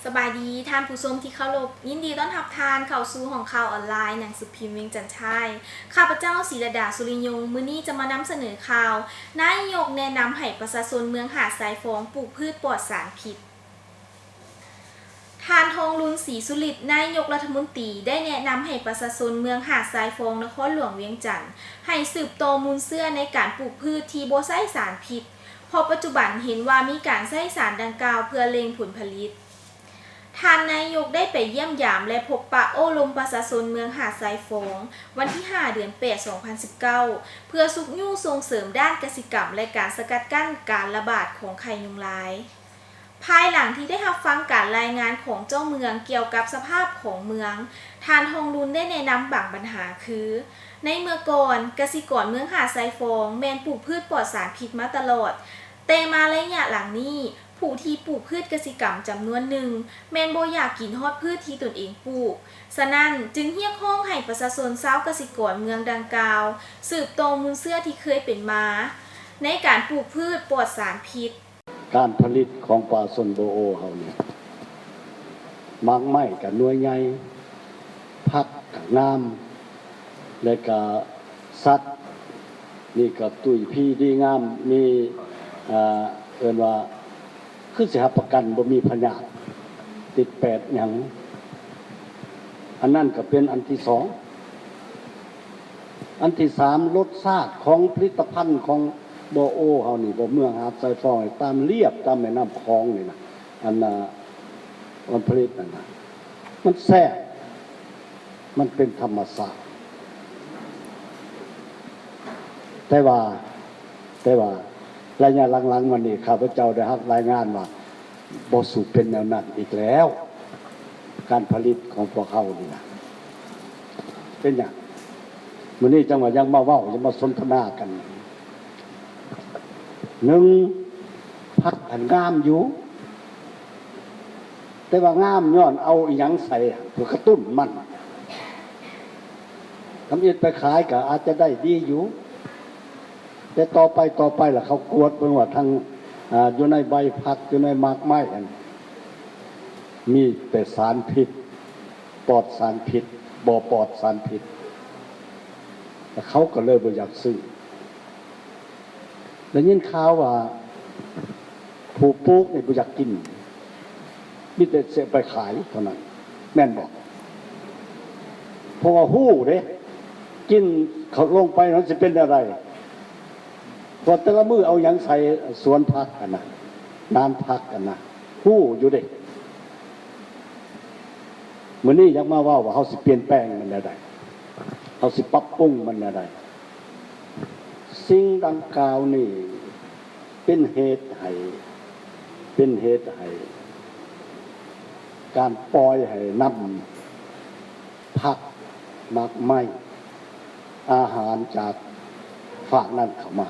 ສະບາຍດີທ່ານຜູ້ຊົມທີ່ເຄົາລົບ, ຍິນດີຕ້ອນຮັບທ່ານເຂົ້າສູ່ຫ້ອງຂ່າວອອນລາຍໜັງສືພິມວຽງຈັນທາຍ. ຂ້າພະເຈົ້າ ສີລະດາ ສຸລິຍົງ, ມື້ນີ້ຈະມານຳສະເໜີຂ່າວ ນາຍຍົກແນະນຳໃຫ້ປະຊາຊົນເມືອງຫາດຊາຍຟອງປູກພືດປອດສານພິດ. ທ່ານ ທອງລຸນ ສີສຸລິດ ນາຍົກລັດຖະມົນຕີ ໄດ້ແນະນຳໃຫ້ປະຊາຊົນເມືອງຫາດຊາຍຟອງ ນະຄອນຫຼວງວຽງຈັນ ໃຫ້ສືບຕໍ່ມູນເຊື້ອໃນການປູກພືດທີ່ບໍ່ໃຊ້ສານພິດ, ເພາະປັດຈຸບັນເຫັນວ່າມີການໃຊ້ສານດັ່ງກ່າວເພື່ອເລັ່ງຜົນຜະລິດ. ທ່ານນາຍົກໄດ້ໄປຢ້ຽມຢາມ ແລະ ພົບປະໂອ້ລົມປະຊາຊົນເມືອງຫາດຊາຍຟອງ ວັນທີຫ້າ ເດືອນແປດ ສອງພັນສິບເກົ້າ ເພື່ອຊຸກຍູ້ສົ່ງເສີມດ້ານກະສິກຳ ແລະ ການສະກັດກັ້ນການລະບາດຂອງໄຂ້ຍຸງລາຍ. ພາຍຫຼັງທີ່ໄດ້ຮັບຟັງການລາຍງານຂອງເຈົ້າເມືອງກ່ຽວກັບສະພາບຂອງເມືອງ, ທ່ານ ທອງລຸນ ໄດ້ແນະນຳບາງບັນຫາຄື, ໃນເມື່ອກ່ອນ, ກະສິກອນເມືອງຫາດຊາຍຟອງແມ່ນປູກພືດປອດສານພິດມາຕະຫຼອດ, ແຕ່ມາໄລຍະຫຼັງນີ້, ຜູ້ທີ່ປູກພືດກະສິກຳຈຳນວນໜຶ່ງ ແມ່ນບໍ່ຢາກກິນຮອດພືດທີ່ຕົນເອງປູກ. ສະນັ້ນ, ຈຶ່ງຮຽກຮ້ອງໃຫ້ປະຊາຊົນຊາວກະສິກອນເມືອງດັ່ງກ່າວ ສືບຕໍ່ມູນເຊື້ອທີ່ເຄີຍເປັນມາ ໃນການປູກພືດປອດສານພິດ. ການຜະລິດຂອງປະຊາຊົນໂບໂອເຮົານີ້ ໝາກໄມ້ກໍໜ່ວຍໃຫຍ່, ຜັກກໍງາມ, ແລະກະສັດນີ້ກໍຕຸ້ຍພີດີງາມ, ມີ ເອີ ເອີ້ນວ່າ ຄືຊິຮັບປະກັນບໍ່ມີພະຍາດຕິດແປດຫຍັງ. ອັນນັ້ນກໍເປັນອັນທີສອງ. ອັນທີສາມ, ລົດຊາດຂອງຜະລິດຕະພັນຂອງ ບໍ່ໂອເຮົານີ້ ບໍ່ ເມືອງຫາດຊາຍຟອງ ຕາມລຽບຕາມແມ່ນ້ຳຂອງນີ້ນະ ອັນນ່າ ຜົນຜະລິດນັ້ນນະ ມັນແຊບ ມັນເປັນທຳມະຊາດ. ແຕ່ວ່າ ແຕ່ວ່າໄລຍະຫຼັງໆມານີ້ ຂ້າພະເຈົ້າໄດ້ຮັບລາຍງານວ່າ ບໍ່ສູ່ເປັນແນວນັ້ນອີກແລ້ວ. ການຜະລິດຂອງພວກເຮົານີ້ນະ ເປັນຫຍັງ? ມື້ນີ້ຈັ່ງວ່າຍັງມາເວົ້າ ຍັງມາສົນທະນາກັນ. ໜຶ່ງ, ຜັກຫັ້ນງາມຢູ່, ແຕ່ວ່າງາມຍ້ອນເອົາອີ່ຫຍັງໃສ່ ເພື່ອກະຕຸ້ນມັນ. ທຳອິດໄປຂາຍກໍອາດຈະໄດ້ດີຢູ່. ແຕ່ຕໍ່ໄປ ຕໍ່ໄປລະເຂົາກວດເບິ່ງວ່າທັງ ອາ ຢູ່ໃນໃບຜັກ ຢູ່ໃນໝາກໄມ້ຫັ້ນ ມີແຕ່ສານພິດ, ປອດສານພິດ, ບໍ່ປອດສານພິດ, ແລ້ວເຂົາກໍເລີຍບໍ່ຢາກຊື້. ໄດ້ຍິນຂ່າວວ່າຜູ້ປູກນີ້ບໍ່ຢາກກິນ. ມີແຕ່ຊິເອົາໄປຂາຍເທົ່ານັ້ນ ແມ່ນບໍ່? ເພາະວ່າຮູ້ເດ້ ກິນເຂົ້າລົງໄປມັນຊິເປັນແນວໃດ ເພາະແຕ່ລະມື້ເອົາຫຍັງໃສ່ສວນຜັກຫັ້ນນະ ນານຜັກຫັ້ນນະ ຮູ້ຢູ່ເດ້. ມື້ນີ້ຢາກມາເວົ້າວ່າເຮົາຊິປ່ຽນແປງມັນແນວໃດ ເຮົາຊິປັບປຸງມັນແນວໃດ. ສິ່ງດັ່ງກ່າວນີ້ເປັນເຫດໃຫ້ ເປັນເຫດໃຫ້ການປ່ອຍໃຫ້ນຳຜັກ ໝາກໄມ້ ອາຫານຈາກຟາກນັ້ນເຂົ້າມາ.